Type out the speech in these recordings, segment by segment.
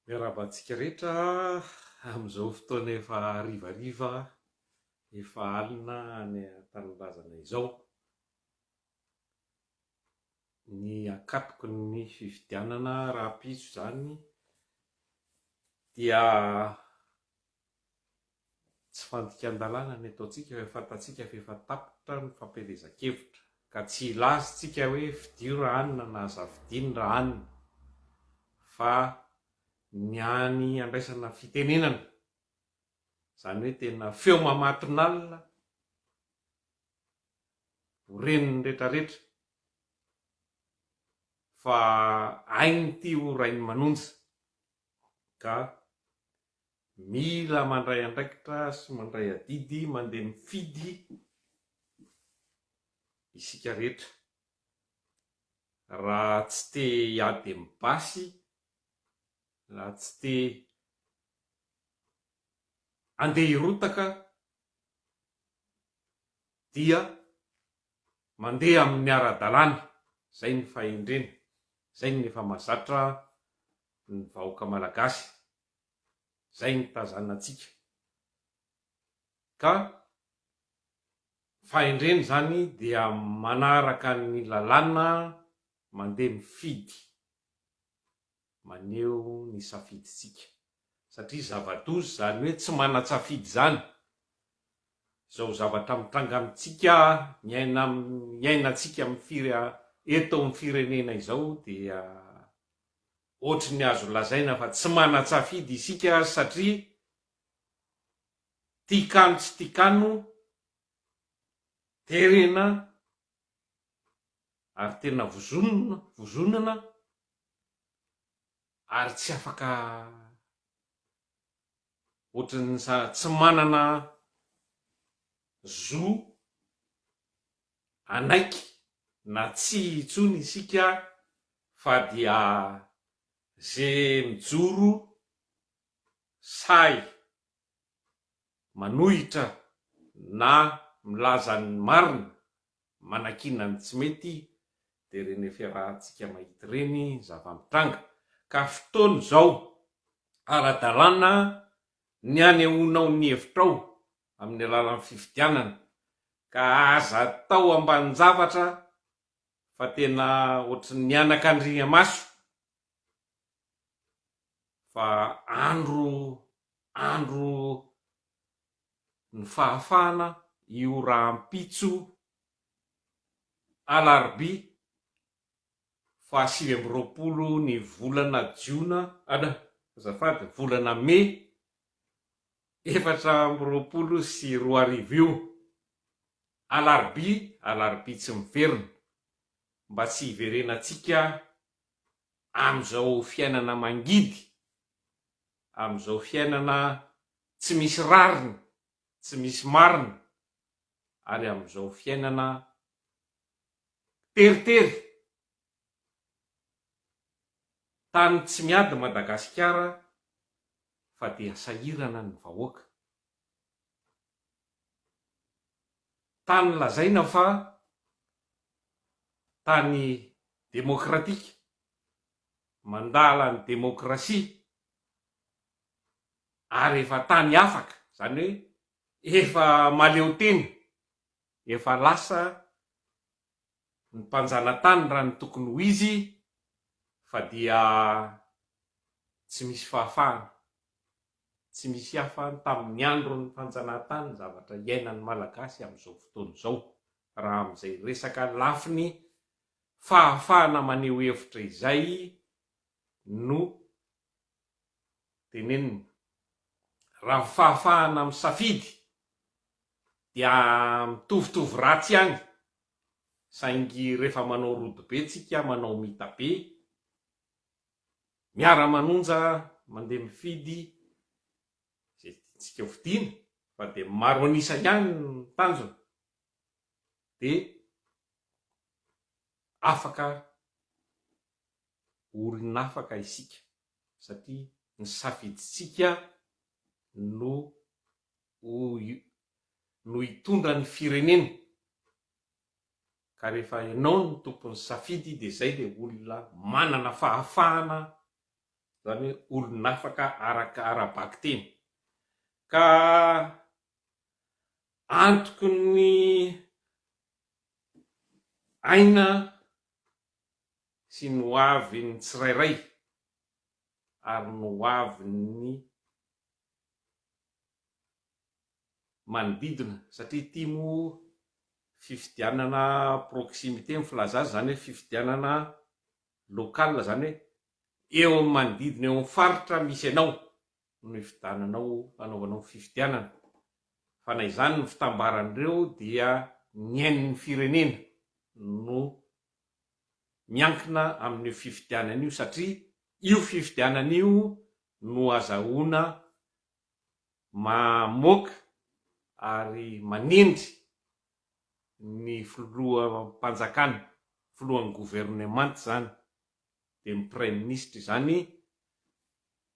Miarahaba antsika rehetra amin'izao fotoana efa harivariva, efa alina any an-tanindrazana izao. Ny ankatoky ny fifidianana rahampitso izany dia Tsy fandikan-dalàna ny ataontsika fa fantatsika fa efa tapitra ny fampielezan-kevitra ka tsy hilaza isika hoe fidio ra anona na aza fidiny ra anona fa ny any andraisana fitenenana, izany hoe tena feo mamatonalina ho ren'ny retraretra fa hain'ity ho Rainimanonja ka Mila mandray andraikitra sy mandray adidy mandeha mifidy isika rehetra. Raha tsy te hiady amin'ny basy, raha tsy te handeha hirotaka dia mandeha amin'ny ara-dalàna, izay ny fahendrena, izay ny efa mahazatra ny vahoaka malagasy. Zay ny tazanantsika. Ka fahendrena izany dia manaraka ny lalàna mandeha mifidy, maneho ny safidintsika. Satria zava-doza izany hoe tsy manan-tsafidy izany. Izao zavatra mitranga amintsika, miaina iainantsika amin'ny fire eto amin'ny firenena izao dia Ohatry ny azo lazaina fa tsy manan-tsafidy isika satria tiakano tsy tiakano, terena ary tena vozonina, vozonana ary tsy afaka ohatry ny tsy manana zo hanaiky na tsia intsony isika fa dia ze mijoro sahy manohitra na milaza ny marina, manakiana ny tsy mety dia ireny fiarahantsika mahita ireny zava-mitranga ka fotoana izao ara-dalàna ny hanehoanao ny hevitrao amin'ny alalan'ny fifidianana ka aza atao ambanin-javatra fa tena ohatry ny anakandriamaso fa andro andro ny fahafahana io rahampitso alarobia faha 29 ny volana jiona azafady volana mey 2024 io, alarobia, alarobia tsy miverina, mba tsy hiverenantsika amin'izao fiainana mangidy, amin'izao fiainana tsy misy rariny, tsy misy marina, ary amin'izao fiainana teritery, tany tsy miady Madagasikara fa dia sahirana ny vahoaka. Tany lazaina fa tany demokratika, mandala ny demokrasia ary efa tany afaka, izany hoe efa mahaleotena, efa lasa ny mpanjanatany raha ny tokony ho izy fa dia tsy misy fahafahana, tsy misy hafa tamin'ny andron'ny fanjanahantany ny zavatra iainan'ny Malagasy amin'izao fotoana izao raha amin'izay resaka lafiny fahafahana maneho hevitra izay no tenenina. Raha ny fahafahana misafidy dia mitovitovy ratsy ihany saingy rehefa manao rodobe tsika manao mitabe miara manonja mandeha mifidy izay tiantsika ho fidiana fa dia maro an'isa ihany ny tanjona dia afaka olon'afaka isika satria ny safidintsika no ho no hitondra ny firenena ka rehefa ianao no tompon'ny safidy dia izay ilay olona manana fahafahana. Izany hoe olon'afaka araka ara-bakiteny. Ka antoky ny aina sy ny ho avin'ny tsirairay ary ny ho avin'ny manodidina satria ity moa fifidianana proximité ny filaza azy izany hoe fifidianana local izany hoe eo amin'ny manodidina eo amin'ny faritra misy anao no ifidananao hanaovanao fifidianana fa na izany ny fitambaran'ireo dia ny ain'ny firenena no miankina amin'io fifidianana io satria io fifidianana io no azahoana mamoaka ary manendry ny filoham-panjakana, filohan'ny governemanta izany, dia ny praiminisitra izany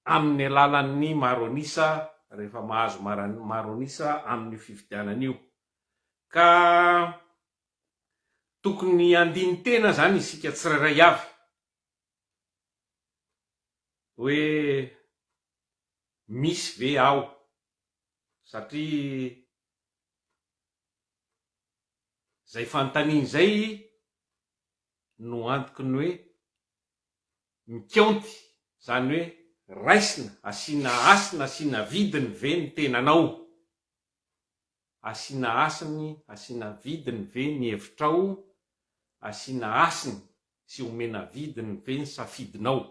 amin'ny alalan'ny maro an'isa rehefa mahazo maro an'isa amin'io fifidianana io. Ka tokony handini-tena izany isika tsirairay avy hoe misy ve aho satria izay fanontaniana izay no antoky ny hoe mikaonty, izany hoe raisina, asiana hasina, asiana vidiny ve ny tenanao? Asiana hasiny, asiana vidiny ve ny hevitrao? Asiana hasiny sy omena vidiny ve ny safidinao?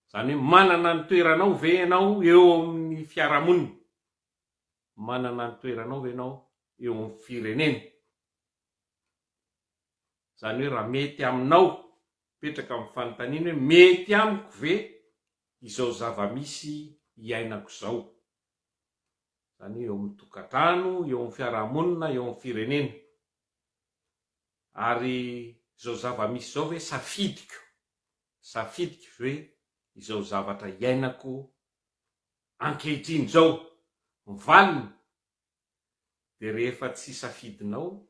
Izany hoe manana ny toeranao ve ianao eo amin'ny fiarahamonina? Manana ny toeranao ve ianao eo amin'ny firenena? Izany hoe raha mety aminao, mipetraka amin'ny fanontaniana hoe mety amiko ve izao zava-misy iainako izao? Izany hoe eo amin'ny tokantrano, eo amin'ny fiarahamonina, eo amin'ny firenena. Ary izao zava-misy izao ve safidiko? Safidiko ve izao zavatra iainako ankehitriny izao? Ny valiny dia rehefa tsy safidinao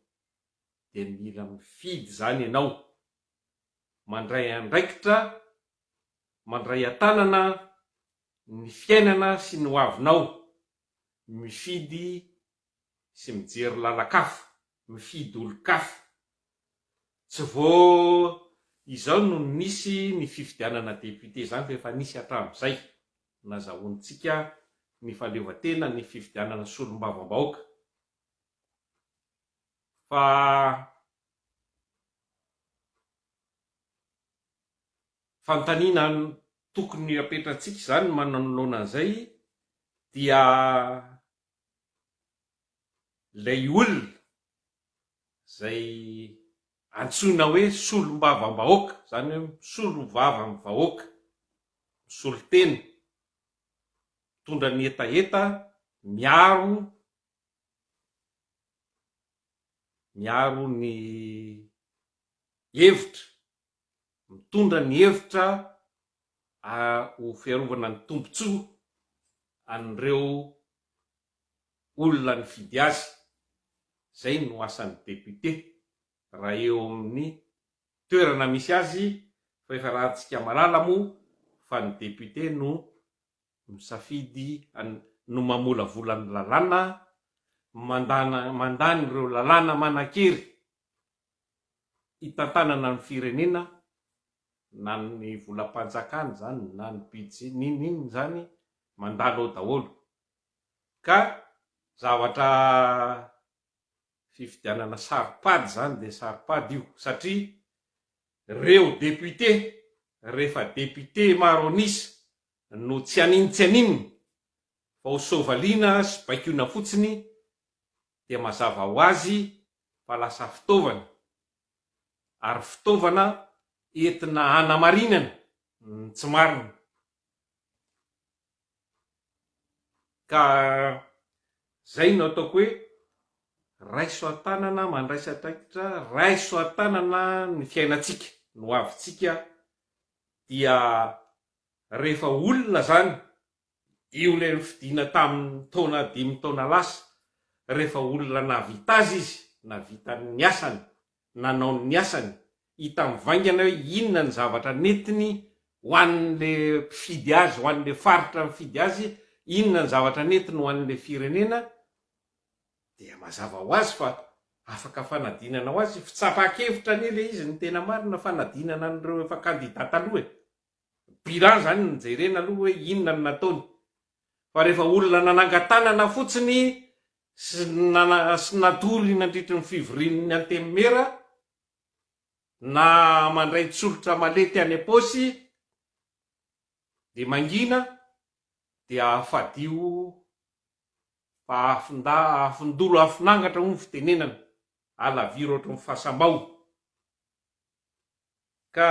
dia mila mifidy izany ianao, mandray andraikitra, mandray an-tanana ny fiainana sy ny hoavinao, mifidy sy mijery lalan-kafa, mifidy olon-kafa. Tsy vao izao no nisy ny fifidianana député izany fa efa nisy hatramin'izay nazahoantsika ny fahaleovantena ny fifidianana solombavambahoaka. Fa fanontaniana tokony apetratsika izany manoloana an'izay dia ilay olona izay antsoina hoe solombavambahoaka, izany hoe misolo vava amin'ny vahoaka, misolo tena, mitondra ny hetaheta, miaro, miaro ny hevitra, mitondra ny hevitra ho fiarovana ny tombontsoa an'ireo olona nifidy azy. Izay no asan'ny député raha eo amin'ny toerana misy azy fa efa rahantsika malala moa fa ny député no misafidy no mamolavola ny lalàna, mandana mandany ireo lalàna manan-kery hitantanana ny firenena na ny volam-panjakana izany na ny budget n'inon'inona izany mandalo ao daholo. Ka zavatra fifidianana saro-pady izany dia saro-pady io satria reo député rehefa député maro an'isa no tsy hanin-tsy haninona fa ho soavaliana sy baikoina fotsiny dia mazava ho azy fa lasa fitaovana ary fitaovana entina hanamarinana ny tsy marina. Ka zay no ataoko hoe raiso an-tanana, mandraisa andraikitra, raiso an-tanana ny fiainantsika, ny ho avintsika dia rehefa olona zany io ilay nofidina tamin'ny taona dimy taona lasa, rehefa olona nahavita azy izy, nahavita ny asany, nanao ny asany, hita mivaingana hoe inona ny zavatra nentiny. Ho an'le mpifidy azy, ho an'le faritra mifidy azy, inona ny zavatra nentiny ho an'le firenena, dia mazava ho azy fa afaka fanadinana ho azy, fitsapan-kevitra anie le izy ny tena marina, fanadinana an'ireo efa kandida taloha e! Bilan zany no jerena aloha hoe inona no nataony, fa rehefa olona nanangan-tanana fotsiny sy nana sy natory nandritry ny fivorian'ny antenimiera na mandray tsolotra malety any am-paosy dia mangina dia fadio fa afonda afondolo afonangatra hoy ny fitenenana, alaviro ohatry ny fasam-bao. Ka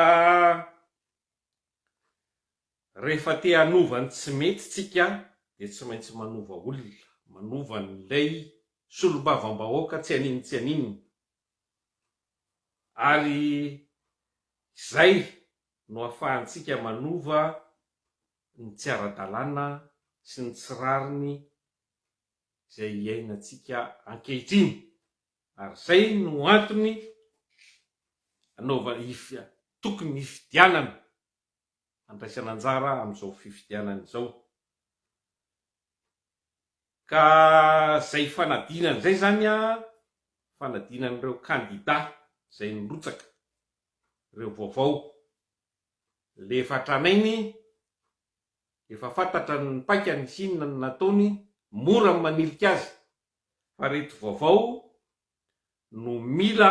rehefa te hanova ny tsy mety tsika dia tsy maintsy manova olona, manova an'ilay solombavambahoaka tsy haninontsy haninona. Ary izay no ahafahantsika manova ny tsy ara-dalàna sy ny tsy rariny izay iainantsika ankehitriny. Ary izay no antony anaovana, tokony hifidianana, handraisana anjara amin'izao fifidianana izao. Ka izay fanadinana izay izany an, fanadinan'ireo kandida izay nirotsaka, ireo vaovao, le efa tranainy, efa fantatra ny paikany sy inona no nataony, mora ny manilika azy, fa reto vaovao no mila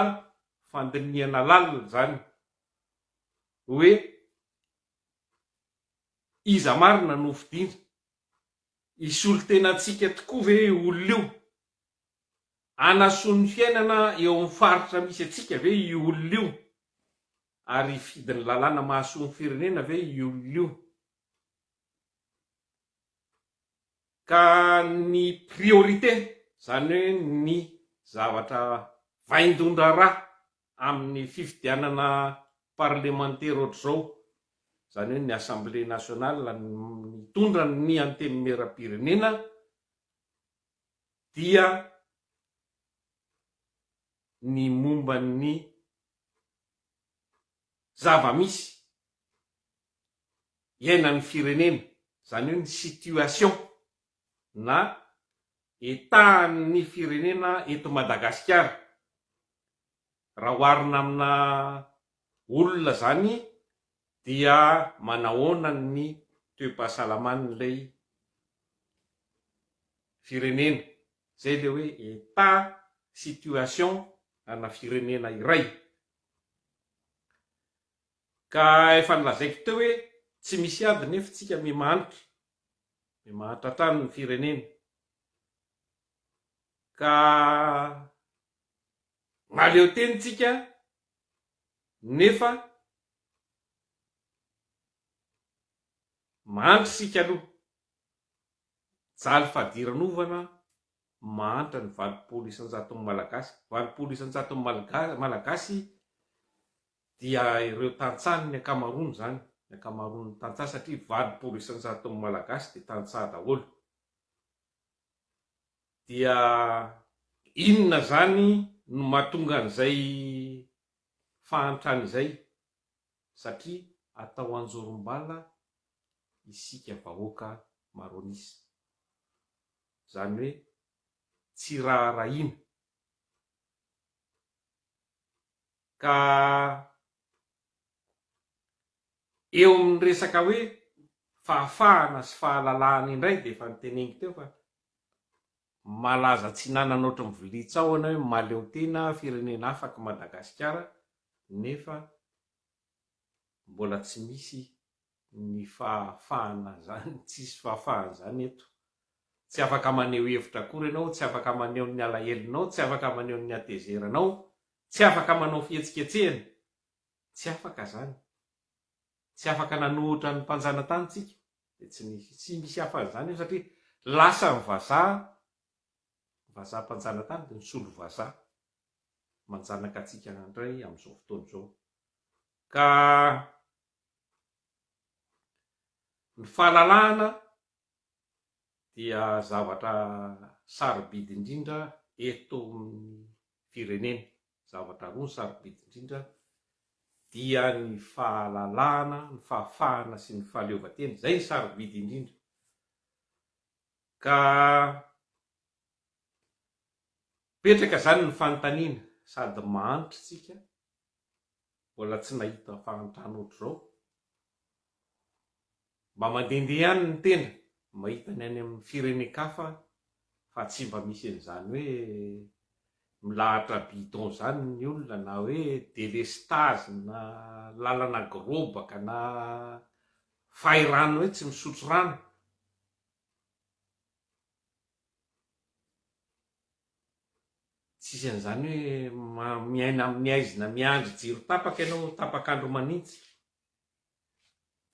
fandinihana lalina izany hoe iza marina no hofidiana, Hisolo tena antsika tokoa ve io olona io? Hanasoa ny fiainana eo amin'ny faritra misy antsika ve io olona io? Ary hifidy ny lalàna mahasoa ny firenena ve io olona io? Ka ny priorité, izany hoe ny zavatra vaindohan-draharaha amin'ny fifidianana parlemantera ohatr'izao, izany hoe ny Assemblée nationale mitondra ny Antenimierampirenena dia ny momba ny zava-misy iainan'ny firenena, izany hoe ny situation na état-n'ny firenena eto Madagasikara. Raha oharina amina olona izany dia manahoana ny toe-pahasalaman'ilay firenena. Izay ilay hoe état, situation ana firenena iray. Ka efa nolazaiko teo hoe tsy misy ady nefa tsika miha-mahantra. Miha-mahantra hatrany ny firenena. Ka mahaleo tena tsika nefa mahantra isika aloha. Jaly fadiranovana mahantra ny 80 isan-jaton'ny Malagasy. 80 isan-jaton'ny Malagasy dia ireo tantsaha ny ankamaroany izany, ny ankamaroan'ny tantsaha satria 80 isan-jaton'ny Malagasy dia tantsaha daholo. Dia inona izany no mahatonga an'izay fahantrana izay? Satria atao anjorom-bala isika vahoaka maro an'isa. Izany hoe tsy raharahiana. Ka eo amin'ny resaka hoe fahafahana sy fahalalahana indray dia efa noteneniko teo fa malaza tsy nanana ohatry ny vilia tsahona hoe mahaleo tena firenena afaka Madagasikara nefa mbola tsy misy ny fahafahana zany, tsisy fahafahana zany eto. Tsy afaka maneho hevitra akory ianao, tsy afaka maneho ny alahelonao, tsy afaka maneho ny hatezeranao, tsy afaka manao fihetsiketsehana. Tsy afaka zany. Tsy afaka nanohitra ny mpanjanatany tsika. Dia tsy misy, tsy misy afa-zany eo satria lasa ny vazaha, vazaha mpanjanatany dia nisolo vazaha manjanaka antsika indray amin'izao fotoana izao. Ka Ny fahalalahana dia zavatra sarobidy indrindra eto amin'ny firenena. Zavatra roa no sarobidy indrindra. Dia ny fahalalahana, ny fahafahana sy ny fahaleovantena, izay ny sarobidy indrindra. Ka mipetraka izany ny fanontaniana, sady mahantra isika, mbola tsy nahita fahantrana ohatr'izao, mba mandehandeha ihany ny tena, mahita ny any amin'ny firenen-kafa fa tsy mba misy an'izany hoe milahatra bidon izany ny olona na hoe delestazy na lalana grobaka na fahirano hoe tsy misotro rano. Tsisy an'izany hoe miaina amin'ny haizina miandry jiro tapaka ianao tapak'andro manintsy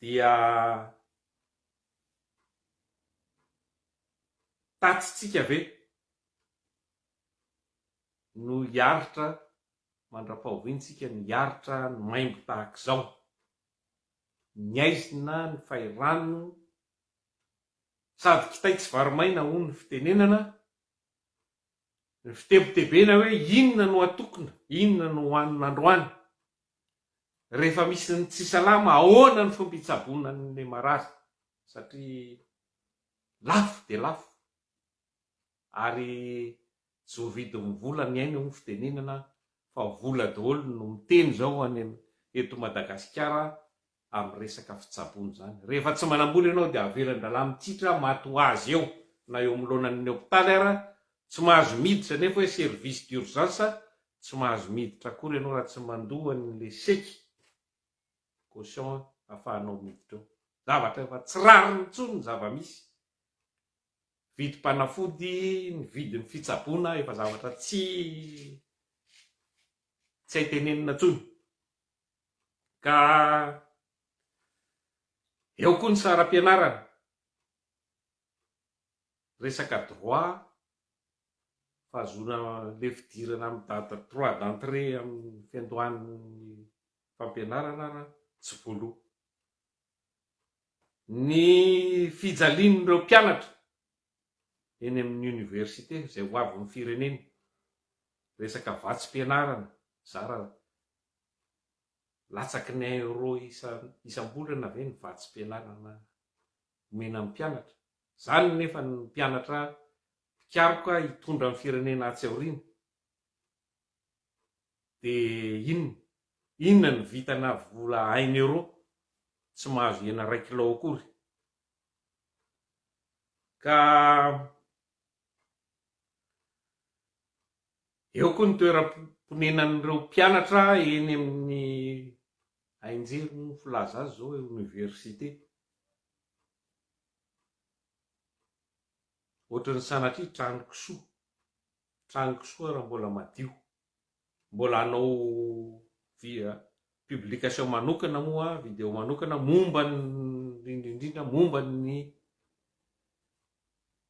dia tatsitsika ve no hiaritra mandra-pahoviantsika no hiaritra ny maimbo tahak'izao? Ny haizina, ny fahirano, sady kitay tsy vary maina hono ny fitenenana, ny fitebitebena hoe inona no atokona, inona no hohanina androany, rehefa misy ny tsy salama ahoana ny fomba hitsaboana an'ilay marary satria lafo dia lafo ary tsy voavidin'ny vola ny aina hoy ny fitenenana fa vola daholo no miteny izao any eto Madagasikara amin'ny resaka fitsaboana izany. Rehefa tsy manam-bola ianao dia avelan-drahalahy mitsitra maty ho azy eo na eo anoloanan'ny hopitaly ara, tsy mahazo miditra nefa hoe service d'urgence, tsy mahazo miditra akory ianao raha tsy mandoa an'ilay seky, caution, ahafahanao miditra eo. Zavatra efa tsy rariny intsony ny zava-misy. Vidim-panafody, ny vidin'ny fitsaboana efa zavatra tsy tsy hay tenenina intsony. Ka eo koa ny saram-pianarana, resaka droit, fahazoana le fidirana amin'ny date droit d'entrée amin'ny fiandohan'ny fampianarana ara tsy voaloa. Ny fijalian'ireo mpianatra eny amin'ny université izay ho avin'ny firenena, resaka vatsim-pianarana, zara Latsaky ny un euro isam-bolana ve ny vatsim-pianarana omena ny mpianatra? Izany nefa ny mpianatra mpikaroka hitondra ny firenena atsy aoriana. Dia inona? Inona no vitana vola un euro? Tsy mahazo hena iray kilao akory. Ka Eo koa ny toeram-ponenan'ireo mpianatra eny amin'ny hainjery moa ny filaza azy izao hoe oniversite. Ohatran'ny sanatria trano kisoa, trano kisoa raha mbola madio. Mbola hanao publication manokana moa aho, vidéo manokana momba ny indrindra indrindra momba ny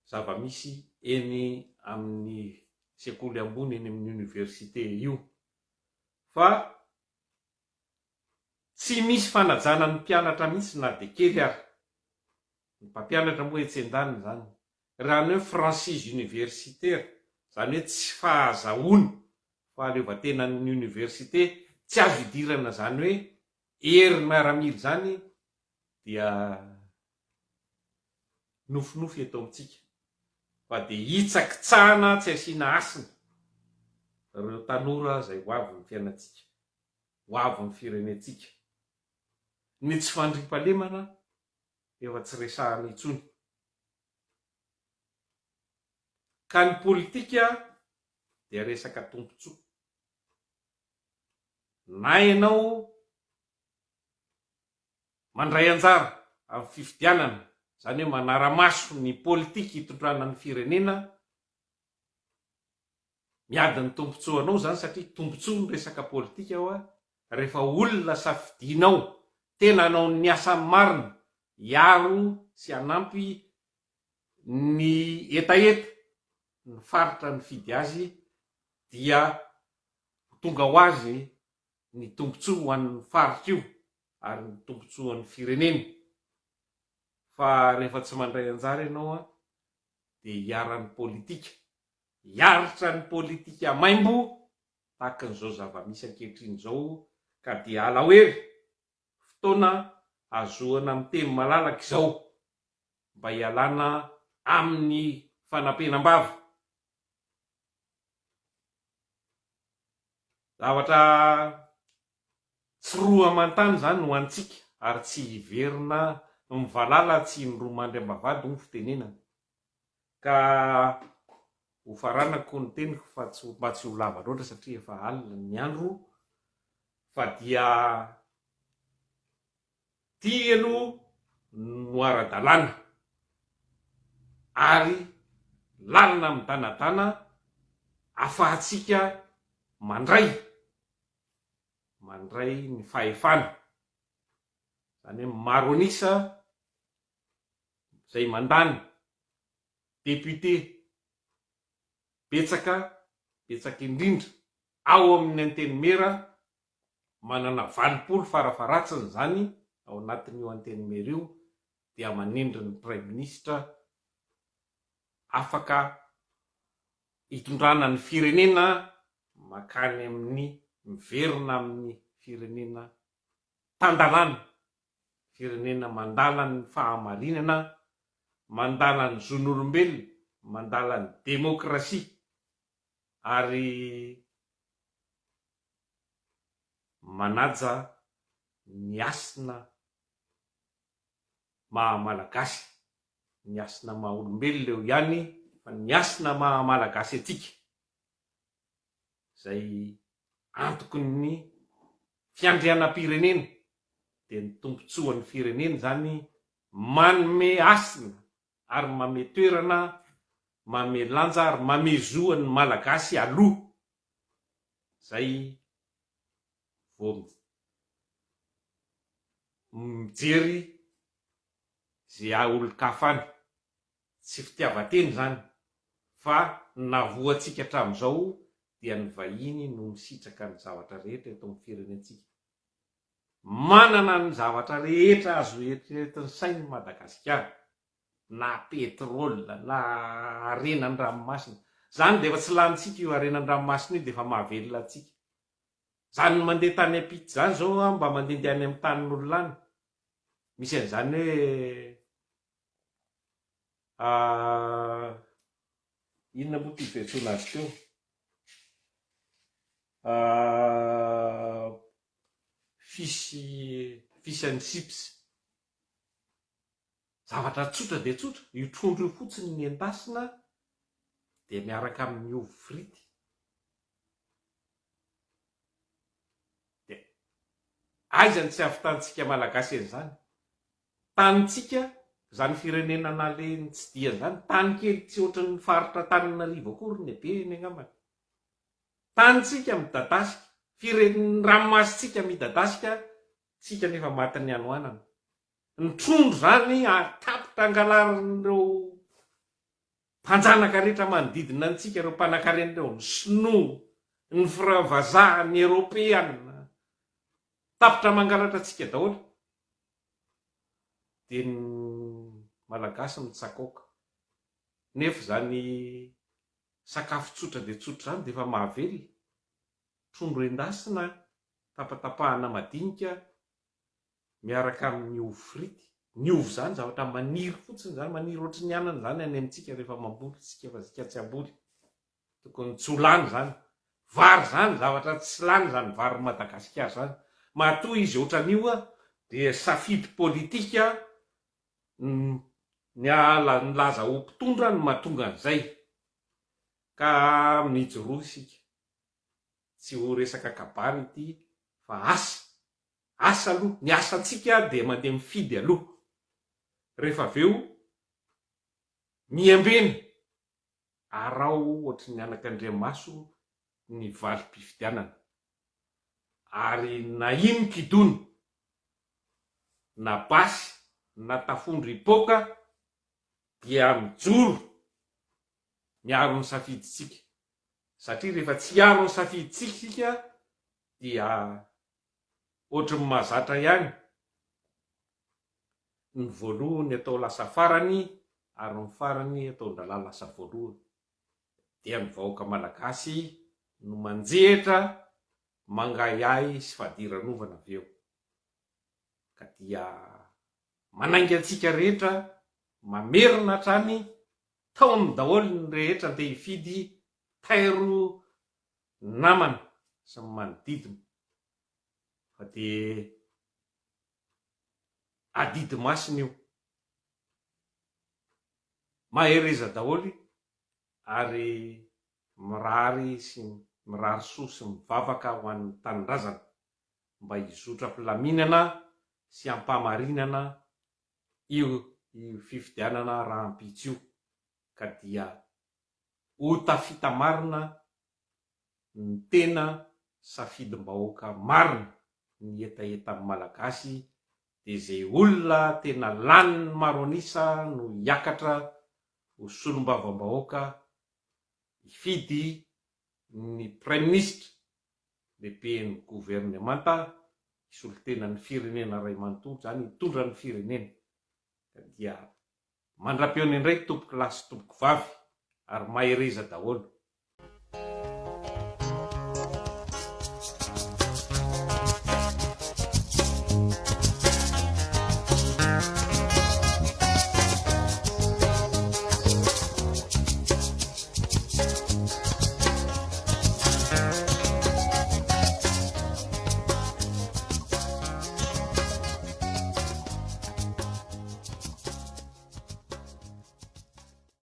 zava-misy eny amin'ny sekoly ambony eny amin'ny université io fa tsy misy fanajana ny mpianatra mihitsy na dia kely ary. Ny mpampianatra moa etsy andaniny izany raha ny hoe franchise universitaire, izany hoe tsy fahazahoana fahaleovantenan'ny université, tsy azo idirana izany hoe hery miaramila izany dia nofinofy eto amintsika fa dia hitsakitsahana tsy asiana hasina ireo tanora izay ho avin'ny fiainantsika, ho avin'ny firenentsika. Ny tsy fandriampahalemana efa tsy resahana intsony. Ka ny politika dia resaka tombontsoa. Na ianao mandray anjara amin'ny fifidianana, izany hoe manara-maso ny politika hitondrana ny firenena, miady ny tombontsoanao izany satria tombontsoa ny resaka politika hoa, rehefa olona safidianao tena hanao ny asany marina, hiaro sy hanampy ny hetaheta ny faritra nifidy azy dia ho tonga ho azy ny tombontsoa ho an'ny faritra io ary ny tombontsoan'ny firenena fa rehefa tsy mandray anjara ianao an dia hiharan'ny politika, hiaritra ny politika maimbo tahaka an'izao zava-misy ankehitriny izao. Ka dia alao hery, fotoana ahazoana miteny malalaka izao mba hialana amin'ny fanampenam-bava. Zavatra tsy roa aman-tany izany ho antsika ary tsy hiverina mivalala tsy indroa mandry am-bavahady hoy ny fitenenana. Ka ho faranako ny teniko fa tsy mba tsy ho lava loatra satria efa alina ny andro fa dia ty aloha no ara-dalàna ary lalana midanadana afahantsika mandray mandray ny fahefana, izany hoe maro an'isa izay mandany député betsaka, betsaka indrindra ao amin'ny Antenimiera, manana 80 farafaharatsiny izany ao anatin'io Antenimiera io dia manendry ny Praiminisitra afaka hitondrana ny firenena mankany amin'ny, miverina amin'ny firenena tan-dalàna. Firenena mandala ny fahamarinana, mandala ny zon'olombelona, mandala ny demokrasia ary manaja ny hasina maha Malagasy, ny hasina maha olombelona eo ihany fa ny hasina maha Malagasy antsika. izay antoky ny fiandrianam-pirenena dia ny tombontsoan'ny firenena izany manome hasina ary manome toerana, manome lanja ary manome zo an'ny Malagasy aloha izay vao mijery ze olon-kafa any. Tsy fitiavan-tena izany fa ny nahavoa antsika hatramin'izao dia ny vahiny no misitraka ny zavatra rehetra eto amin'ny firenentsika. Manana ny zavatra rehetra azo eritreretin'ny sainy Madagasikara, na pétrole, na harena an-dranomasina. Izany dia efa tsy lanintsika io harena an-dranomasina io dia efa mahavelona antsika. Izany mandeha tany ampita izany izao aho mba mandehandeha any amin'ny tanin'olona any, misy an'izany hoe Inona moa ity fiantsoana azy teo? Fish, fish and chips. Zavatra tsotra dia tsotra, io trondro io fotsiny no endasina dia miaraka amin'ny ovy frity. Dia aiza no tsy ahavitantsika Malagasy an'izany? Tanintsika, izany firenena nalehiny tsy dia izany, tany kely tsy ohatran'ny faritra Antananarivo akory ny habeny angambany. Tanintsika midadasika, firen-, ranomasintsika midadasika, tsika nefa matin'ny hanoanana. Ny trondro izany tapitra angalarin'ireo mpanjanaka rehetra manodidina antsika, ireo mpanankarena ireo, ny sinoa, ny fra vazaha, ny eropeana, tapitra mangalatra antsika daholo. Dia ny Malagasy mitsakaoka. Nefa izany sakafo tsotra dia tsotra izany dia efa mahavelona. Trondro endasina, tapatapahana madinika miaraka amin'ny ovy frity. Ny ovy izany zavatra maniry fotsiny izany, maniry ohatry ny anana izany any amintsika rehefa mamboly isika fa isika tsy hamboly. Tokony tsy ho lany izany. Vary izany zavatra tsy lany izany varin'i Madagasikara izany. Matoa izy ohatran'io dia safidy politika ny nilaza ho mpitondra no mahatonga an'izay. Ka mijoroa isika. Tsy ho resaka kabary ity fa asa. Asa aloha. Ny asantsika dia mandeha mifidy aloha. Rehefa avy eo miambena. Araho ohatry ny anakandriamaso ny valim-pifidianana. Ary na inon-kidona, na basy, na tafondro hipoaka dia mijoro miaro ny safidintsika. Satria rehefa tsy hiaro ny safidintsika isika dia ohatry ny mahazatra ihany, ny voalohany atao lasa farany ary ny farany atao ndralahy lasa voalohany. Dia ny vahoaka malagasy no manjehitra. mangahiahy sy fadiranovana avy eo. Ka dia manainga antsika rehetra mamerina hatrany taomy daholo ny rehetra andeha hifidy tairo namana sy ny manodidina fa dia adidy masina io. Mahereza daholo ary mirary sy mirary soa sy mivavaka ho an'ny tanindrazana mba hizotra am-pilaminana sy am-pahamarinana io io fifidianana rahampitso io ka dia ho tafita marina ny tena safidim-bahoaka marina ny hetahetan'ny Malagasy dia izay olona tena lanin'ny maro an'isa no hiakatra ho solombavambahoaka hifidy ny praiminisitra, lehiben'ny governemanta, hisolo tena ny firenena iray manontolo izany, hitondra ny firenena. Ka dia mandra-pihaona indray tompoko lahy sy tompoko vavy ary mahereza daholo.